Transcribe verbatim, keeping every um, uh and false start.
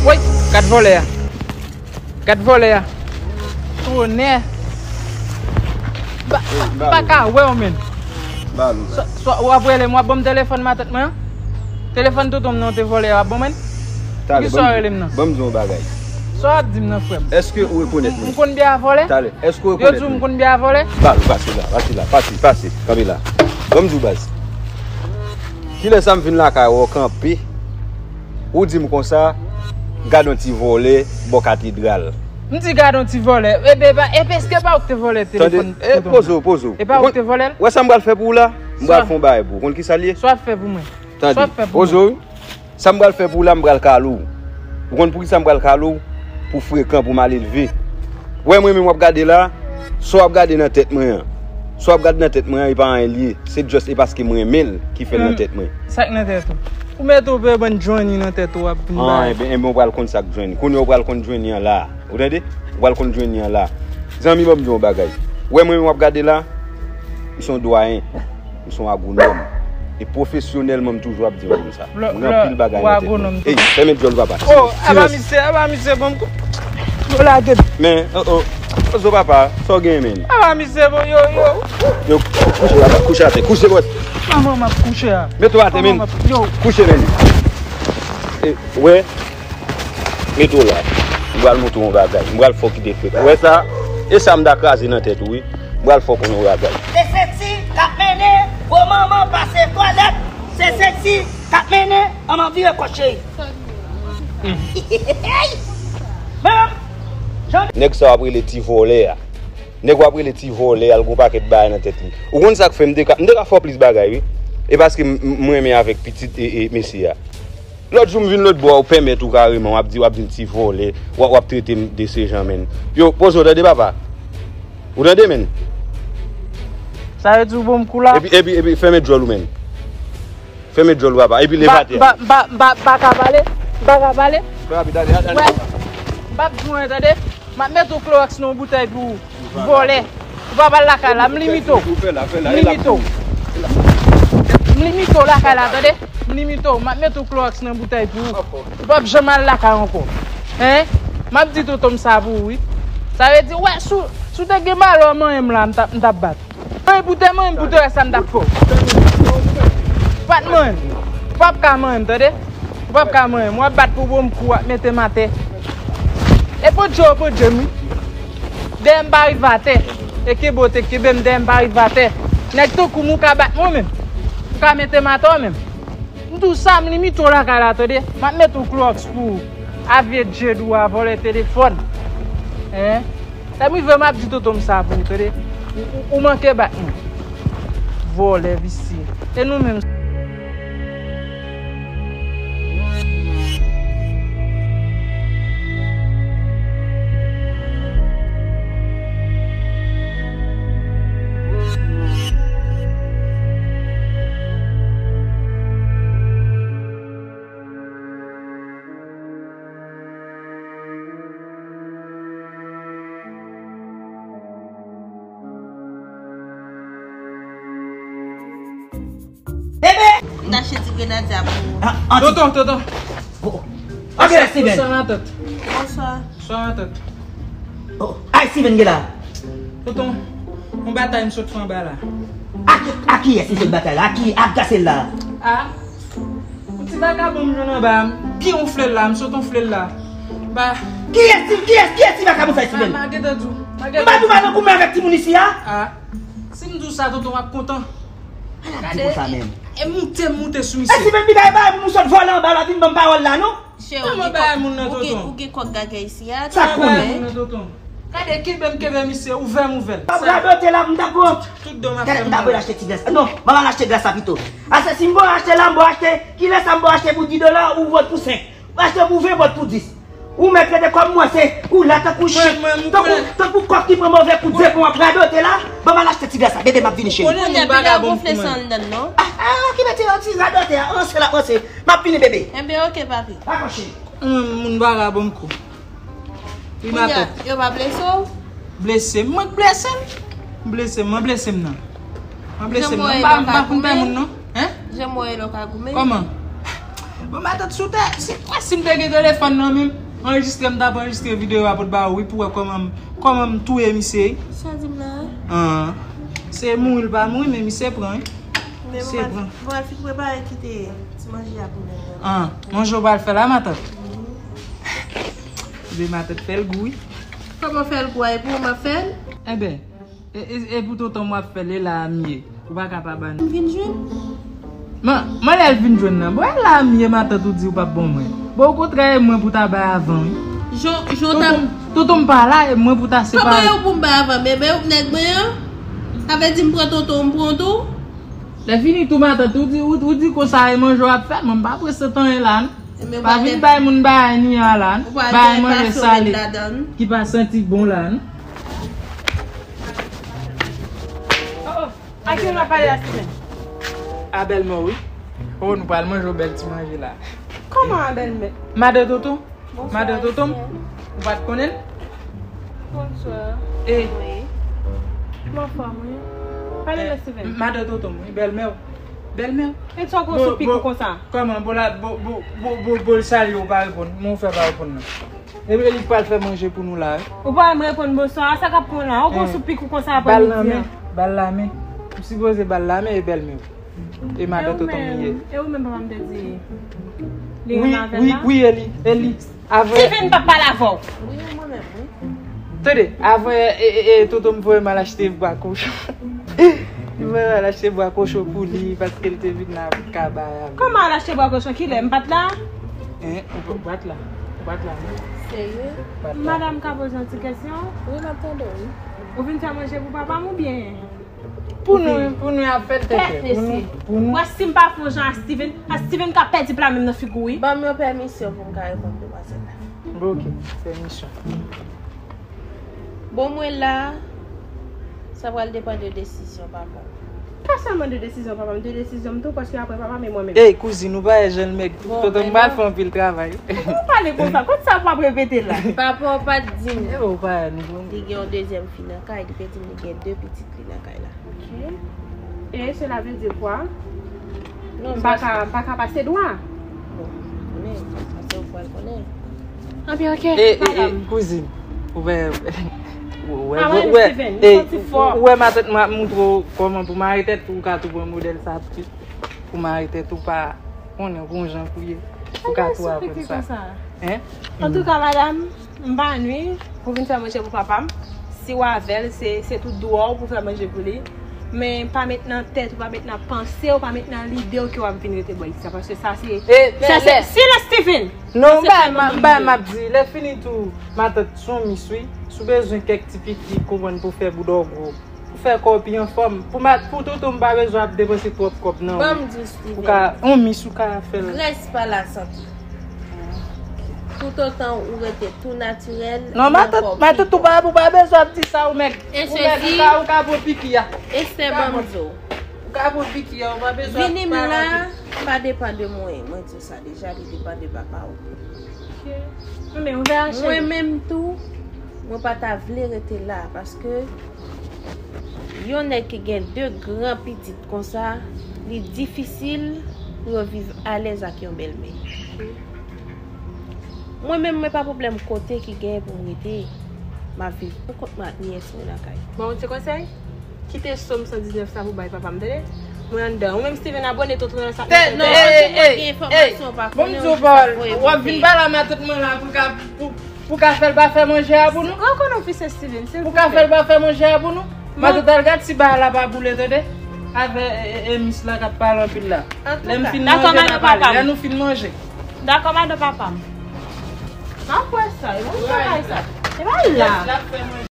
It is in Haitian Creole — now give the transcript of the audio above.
Woy, gad vòlè a. Gad vòlè a. Tonè. M pa, m pa ka wè w, menn. Ba nou. So, so, w ap rele m, w ap ban m telefòn matant mwen an? Telefòn tonton m nan w te vòlè a, w ap ban mwen l? Talè, poukisa w rele m nan? Ban m di w yon bagay. Sa w ap di m nan, frè m? Èske ou rekonèt mwen? M konn byen a vòlè? Talè, èske ou rekonèt mwen? Yo di w m konn byen a vòlè? Ba nou, pase la, pase la, pase, pase, kanpe la. Ban m di w, baz. Kilè sa m vin lakay ou kanpe? Ou di m konsa, gad yon ti vòlè bò katedral. M di gad yon ti vòlè. Ebe, pa, ebe, èske pa ou ki te vòlè telefòn tonton m nan? Tande, e, poze w, poze w. E pa ou ki te vòlè l? Wè sa m pral fè pou ou la? M pral fè yon bagay pou ou. Konn kisa l ye? Sa w ap fè pou mwen? Tande, poze w, wi. Sa m pral fè pou ou la, m pral kale w. Ou konn poukisa m pral kale w? Pou frekan, pou malelve. Wè mwen menm w ap gade la, sa w ap gade nan tèt mwen an. Sa w ap gade nan tèt mwen an, e pa anyen l ye. Se just, e paske m renmen l ki fè l nan tèt mwen. Sa k nan tèt ou? Ou mete yon bann Johnny nan tèt ou, w ap vin bay. Ah, enben, enben, ou pral konn sa k Johnny. Kounye a ou pral konn Johnny an la. Ou tande? Ou pral konn Johnny an la. Zanmi, ban m di w yon bagay. Wè mwen menm w ap gade la, m se yon dwayen. M se yon agwonòm. E pwofesyonèlman, m toujou ap di w sa. M gen anpil bagay nan tèt mwen. Ey, fèmen djòl ou, papa. Oh, aba misye, aba misye, bon, m kou-, yo lage m. Men, oh, oh. Poze w, papa, sa w gen, men? Aba misye, bon, yo, yo. Yo, kouche, papa, kouche atè, kouche, bòs. Kòman m ap kouche a? Mete w atè, men. Kouche, men. E, wè. Mete w la. M pral montre w yon bagay. M pral fè w kite fèt. Ou wè sa? E sa m ta kraze nan tèt ou, wi. M pral fè w konnen yon bagay. Se senti k ap mennen gwo manman pase twalèt. Se senti k ap mennen manman vire kòt cheri. Menm jan. Nèg sa w ap rele ti vòlè a. Nèg w ap rele ti vòlè a, l gon pakèt bagay nan tèt li. Ou konn sa k fè m te ka, m te ka fè w plis bagay, wi. E paske m, m, m renmen avèk pitit e, e mesye a. Lòt jou m vin lòt bò a, ou pèmèt ou kareman, w ap di, w ap di m ti vòlè, w ap, w ap trete m de se jan, menn. Yo, poze w tande, papa. Ou tande, menn? Sa vle di ou bon m kou la? Epi, epi, epi, fèmen djòl ou, menn. Fèmen djòl ou, papa. Epi leve atè a. M pa, m pa, m pa, m pa ka pale? M pa ka pale? Fè rapid, ale, ale, ale. Wè. M p ap di w anyen, tande? M ap mete yon klowòks nan yon boutèy pou ou. Vòlè. Ou p ap al lakay la, m limite w. M limite w. M limite w lakay la, tande? M limite w. M ap mete yon klowòks nan boutèy pou ou. Ou p ap janm al lakay ankò. Hein? M ap di tonton m sa pou ou, wi. Sa vle di, wè, si w, si w te gen malè w manyen m la, m t ap, m t ap bat ou. Manyen pou tè, manyen pou tè, wè sa m t ap fè w. Ou pa t manyen m. Ou p ap ka manyen m, tande? Ou p ap ka manyen m. W ap bat pou bon m kou, w ap mete m atè. E podje w podje m, wi. Dèyè m pa rive atè. E kenbe w te kenbe m, dèyè m pa rive atè. Nèg tankou m, ou ka bat mwen menm? Ou ka mete m atè w menm? M di w sa, m limite w lakay la, tande? M ap mete yon klowòks pou ou. A vye djed ou a, vòlè telefòn. Hein? Lè m rive, m ap di tonton m sa pou ou, tande? Ou, ou, ou manke bat mwen. Vòlè, visye. E nou menm? Bebe! M ta achte ti grenadya pou ou. Ah, ah, tonton, tonton. Oh. Ok, Steven. Bonswa, matant. Bonswa. Bonswa, matant. Oh, ay, Steven, gen la. Tonton, yon batay m sot fè anba la. A ki, a kiyès ou sot batay la? A ki, a gasel la? A. Yon ti vagabon m jwenn anba a, m byen wonfle l la, m sot wonfle l la. Ba. Kiyès ti, kiyès, kiyès ti vagabon sa, Steven? Ma, ma gentan di w. M pa di w pa nan goumen avèk timoun isi a. A. Si m di w sa, tonton, w ap kontan. Gade, e moute, moute sou misye. E Steven, pi bay bay, moun sot vòlè anba la, vin ban m pawòl la, non? Kòman bay moun nan, tonton? Ou gen kòk gagè isi a. Sa konnen? Gade, kenbe m, kenbe misye, ouvè m, ouvè l. M ap radote la, m t ap pran. Tout don m ap fè m. Gade, m ta vle achte ti glas. Non, m ap al achte glas la pito. Ase si m bon achte la, m bon achte. Kilè sa m bon achte pou dis dola, ou vòt pou senk. M achte pou ven, vòt pou dis. Ou mèt rete kòm mwen, se ou la tankou chen. Tankou, tankou kòk ki pran move kout zepon, m ap radote la. Ban m al achte ti glas la. Bebe, m ap vini, cheri. Konnen moun bagabon pou mwen. Ah, ah, ki mete yon ti radote a. Ranse la, ranse. M ap vini, bebe. Enben, oke, papi. Dakò, cheri. Hum, moun bagabon kou. Wi, matant. Yo pa blese w? Blese m? Mwen k blese l? M blese m, mwen blese m nan. Mwen blese m nan. M pa, m pa konn pè moun non. Hein? Jan m wè lè w ka goumen. Kòman? Bon, matant, si w te, si, si m te gen telefòn nan men m, Anrejistre, m t ap anrejistre videyo a pou t ba ou, wi, pou wè kòman m, kòman m touye misye, wi. Sa w di m la? An. Se mouri l pa mouri, men misye pran, wi. Men misye pran. Bon, al fin prepare kite ti manje a pou mwen. An, manje w pral fè la, matant? Wi. Ebyen, matant fè l gou, wi. Kòman fè l gou a? E pou ou m ap fè l? Enben, E, e, e pou tonton m w ap fè l, e la a m ye. Ou pa ka pa ban. M vin jwenn. Man, man lè l vin jwenn nan. Bon, e la a m ye, matant ou di ou p ap ban mwen. Bon, okontrè, e mwen pou ta bay avan, wi. Jan, jan w t ap... Tonton, tonton m pa la, e mwen pou ta separe. Kòman e ou pou m bay avan? Men, men ou nèg mwen an? Sa vle di m pran tonton, m pran tou? Lè fini tou, matant ou di, ou, ou di konsa e manje w ap fè, mwen m pa prese tan e la, non. Pa vin bay moun bagay ni a la, non. Bagay manje sale, ki pa santi bon la, non. Oh, oh. A ki moun ap pale a, Steven? A bèlmè w, wi. Oh, nou pral manje yon bèl ti manje la. Kòman a bèlmè? Madan tonton? Bonswa, madan tonton m. Ou pa t konnen l? Bonswa. E. Wi. M anfòm, wi. Pale, eh, Steven. Madan tonton m, wi, bèlmè w. Bèlmè w. E sa w gon sou pik ou konsa? Kòman? Bon, la, bon, bon, bon, bon, bon, l salye w, ou pa reponn. Men w fè pa reponn nan. Epi li pral fè manje pou nou la, wi. Ou pa menm reponn bonswa, sa k ap pran la? Ou gon sou pik ou konsa apre midi a? Ba l lanmen, ba l lanmen. Ou sipoze ba l lanmen e bèlmè w. E madan tonton m li ye. E ou menm, papa m te di li renmen avè l la? Wi, wi, e li, e li. Avan. Steven p ap pale avè w. Wi, mwen menm, wi. Tande, avan, e, e, e, tonton m voye m al achte bwa kochon. Li voye m al achte bwa kochon pou li, paske l te vin la pou l ka bay avè m. Kòman al achte bwa kochon? Kilè? M pa t la? Hein? Ou pa t la? Ou pa t la, non? Serye? Ou pa t la. Madanm ka poze yon ti kesyon? Wi, m ap tande w, wi. Ou vin fè manje pou papa m oubyen? Pou nou, pou nou ap fè l tèt, pou nou, pou nou. Mwen, si m pa fè yon jan a Steven, a Steven ka pèdi pla menm nan figi w, wi. Ban m yon pèmisyon pou m ka reponn demwazèl la. Bon, ok, pèmisyon. Bon, mwen la, sa pral depann de desizyon papa m. Pa sèlman de desizyon papa m, de desizyon m tou, paske apre papa m e mwen menm. Ey, kouzin, ou pa wè jan l mèg tou. Tonton m pral fè anpil travay. Ou pale konsa, kot sa w ap repete la? Papa w pa t di m li gen yon dezyèm fi nan kay, li te di m li gen de pitit li nan kay la. Ok. E cela veut dire quoi? Non, m pa ka, m pa ka pase dwa. Bon, konnen, pase ou pral konnen. Anpi, ok, e, e, e, kouzin, ou wè, ou wè, ou wè, ou wè matant mwen ap montre w kòman pou mare tèt, ou ka tou pran modèl sa pou mare tèt ou pa konnen gon jan pou ye. Ou ka tou aprann sa. Hein? Antouka, madanm, m pa nwi pou vin fè manje pou papa m. Si w avè l, se, se tout dwa w pou fè manje pou li. Men pa met nan tèt ou, pa met nan panse w, pa met nan lide w ke w ap vin rete bò isit la, paske sa se, sa se, silans, Steven! Non, m bay, m bay, m ap di, lè fini tou, matant se yon mis, wi. Si w bezwen kèk ti piki, konprann pou fè boudògwo. Pou fè kò w pi anfòm. Pou ma-, pou tonton m pa bezwen ap depanse twòp kòb nan ou. Ban m di w, Steven. Ou ka, yon mis ou ka fè l. Grès pa lasante. Toutotan ou rete tou natirèl, non, matant, matant, ou pa, ou pa bezwen ap di sa, ou mèg. Ou mèg, ou ka, ou ka pran piki a. Esther, ban m di w. Ou ka pran piki a, ou pa bezwen ap pale anpil. Vini m la pa depann de mwen, mwen di w sa deja, li depann de papa w. Ok. Mwen menm tou, mwen pa ta vle rete la, paske yon nèg ki gen de gran pitit konsa, li difisil pou yo viv alèz ak yon bèlmè. Mwen menm, mwen pa pwoblèm kote ki genyen pou m rete. M ap viv pou kont mwen ak nyès mwen lakay. Bon, yon ti konsèy? Kite Sòm san diznèf sa pou bay papa m, tande? Mwen anndan. Ou menm, Steven, abòne tonton nan sa. Tè, non, ey, ey, ey, ey. Bon, m di w pawòl. W ap vin pale a matant mwen la pou ka, pou, pou ka fè l pa fè manje a pou nou? Rekonn ofisye Steven, silvouplè. Pou ka fè l pa fè manje a pou nou? Matant, al gad si bagay la pa boule, tande? Avè, e, e, e, mis la k ap pale anpil la. Lè m fin manje, n a pale. Lè nou fin manje. Dakò, madan papa m. M ap wè sa, e bon bagay sa. E pa la.